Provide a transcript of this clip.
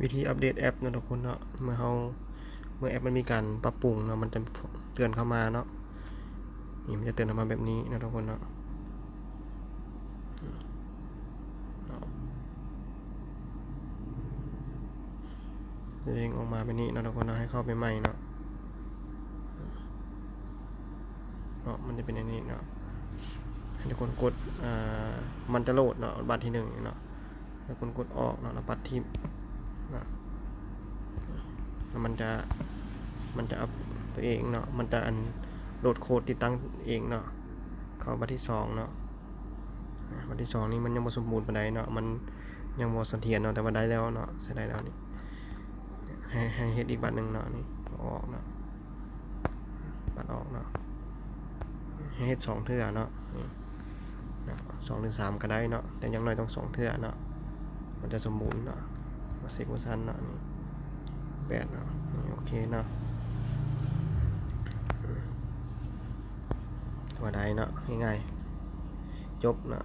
ວິທີອັບເດດແອັບເນາະທຸກຄົນເນາະ ເມື່ອເຮົາ ເມື່ອແອັບມັນມີການປັບປຸງເນາະ ມັນຈະເຕືອນເຂົ້າມາເນາະ ນີ້ມັນຈະເຕືອນເຂົ້າມາແບບນີ້ເນາະທຸກຄົນເນາະ ເນາະ ຈະເດ້ງອອກມາແບບນີ້ເນາະທຸກຄົນເນາະ ໃຫ້ເຂົ້າໄປໃໝ່ເນາະ ເນາະ ມັນຈະເປັນແບບນີ້ເນາະ ໃຫ້ທຸກຄົນກົດ ອ່າ ມັນຈະໂຫຼດເນາະ ບັດທີໜຶ່ງເນາະ ໃຫ້ທຸກຄົນກົດອອກເນາະ ແລ້ວປັດຖິ້ມເນາະ ແລ້ວມັນຈະ ມັນຈະອັບຕົວເອງເນາະ ມັນຈະອັນໂຫຼດໂຄດຕິດຕັ້ງເອງເນາະ ເຂົ້າບັດທີສອງເນາະ ບັດທີສອງນີ້ມັນຍັງບໍ່ສົມບູນປານໃດເນາະ ມັນຍັງບໍ່ສະຖຽນເນາະ ແຕ່ວ່າໄດ້ແລ້ວເນາະ ໃຊ້ໄດ້ແລ້ວນີ້ ໃຫ້ ໃຫ້ເຮັດອີກບັດໜຶ່ງເນາະ ນີ້ເອົາອອກເນາະ ບັດອອກເນາະ ໃຫ້ເຮັດສອງເທື່ອເນາະ ນີ້ເນາະ ສອງຫຼືສາມກໍໄດ້ເນາະ ແຕ່ຢ່າງໜ້ອຍຕ້ອງສອງເທື່ອເນາະ ມັນຈະສົມບູນເນາະ ມາເຊັກເວີຊັນເນາະ ນີ້ແປດເນາະ ນີ້ໂອເຄເນາະ ວ່າໄດ້ເນາະ ງ່າຍໆ ຈົບເນາະ